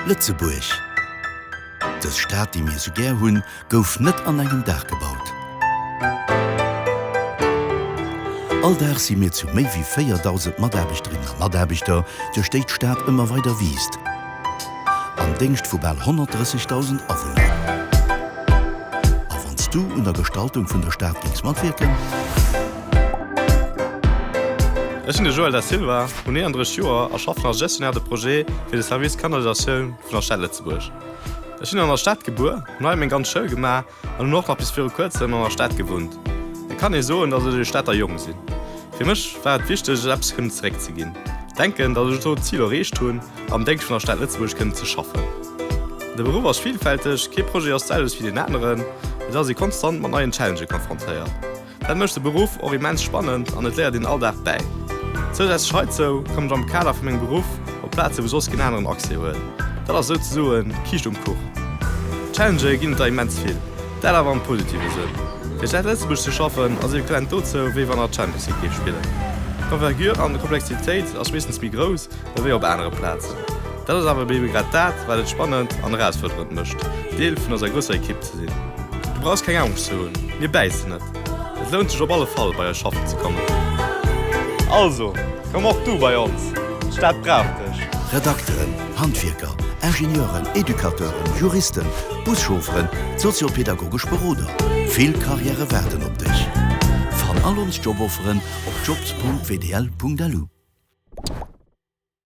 Lëtzebuerg, dës Stad, déi mir sou gär hunn, gouf net an engem Dag gebaut. All Dag si mir zu méi wéi 4.000 Mataarbechterinnen a Mataarbechter, duerch déi d'Stad ëmmer weider wiisst, am Déngscht vu bal 130.000 Awunner. A wann s du un der Gestaltung vun der Stad géings matwierken? Ech sinn de Joël Da Silva, hunn 31 Joer a schaffen als Gestionnaire de projet fir de Service Canalisatioun vun der Stad Lëtzebuerg. Ech sinn an der Stad gebuer, hunn hei meng ganz Schoul gemaach an hunn och nach bis viru kuerzem an der Stad gewunnt. Et kann ee soen, datt ech ee Stater Jong sinn. Fir mech war et wichteg, eppes kënnen zeréckzeginn. Denken, datt ech elo d'Zil erreecht hunn, am Déngscht vun der Stad Lëtzebuerg kënnen ze schaffen. De Beruff ass villfälteg, kee Projet ass d'selwecht wéi deen aneren, et ass ee konstant mat neien Challengë konfrontéiert. Dat mécht de Beruff och immens spannend an et léiert een all Dag bäi. Zousätzlech heizou kommen ech am Kader vu mengem Beruff op Plaze wou soss keen aneren Accès huet. Dat ass souzesoen d'Kiischt um Kuch. Challengë ginn et der immens vill, dat awer am positive Sënn. Fir Stad Lëtzebuerg ze schaffen ass equivalent dozou wéi wann der Champions League géif spillen. D'Envergure an d'Komplexitéit ass meeschtens méi grouss ewéi op anere Plazen. Dat ass awer ebe grad dat wat et spannend an erausfuerderend mécht, Deel vun eiser grousser Ekipp ze sinn. Du brauchs keng Angscht ze hunn, mir bäissen net. Et lount sech op alle Fall bei eis schaffen ze kommen. Also, komm och du bei ons, d'Stad brauch dech! Redakteren, Handwierker, Ingenieuren, Educateuren, Juristen, Buschaufferen, soziopedagogesch Beroder, vill Karriäre waarden op dech. Fann all ons Jobofferen op jobs.wdl.lu.